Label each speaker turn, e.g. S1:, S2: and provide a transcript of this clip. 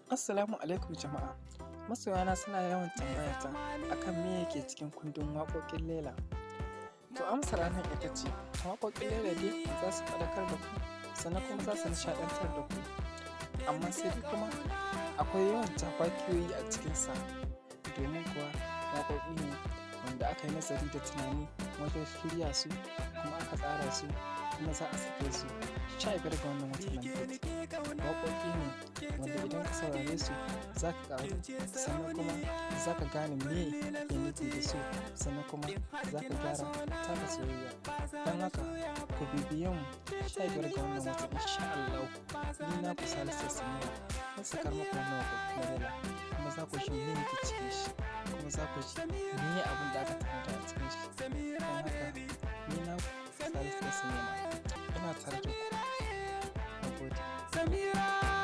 S1: Assalamu alaikum jama'a. Masoyana suna yawan tambaya ta akan me yake cikin kundin waƙoƙin Laila. To, amsar a nan ita ce, waƙoƙin Laila dai za su faɗakar da ku, sannan kuma za su nishaɗantar da ku. Amma sai dai kuma akwai yawan cakwakiyoyi a cikinsa, domin kuwa waƙoƙi ne wanda aka yi nazari da tunani wajen shirya su, kuma aka tsara su, kuma za a sake su 15 ga wannan watan da muke ciki. Waƙoƙi ne wanda idan ka saurare su za ka ƙaru, sannan kuma za ka gane me ake nufi da su, sannan kuma za ka gyara taka soyayya. Don haka ku bibiye mu 15 ga wannan watan, insha Allahu. Ni naku Salisu Samira zan sakar muku wannan waƙoƙi na Laila, kuma za ku ji me yake cikin shi, kuma za ku ji meye abin da aka tanada a cikin shi. Don haka ni naku Salisu Samira, ina tare da ku. Na gode.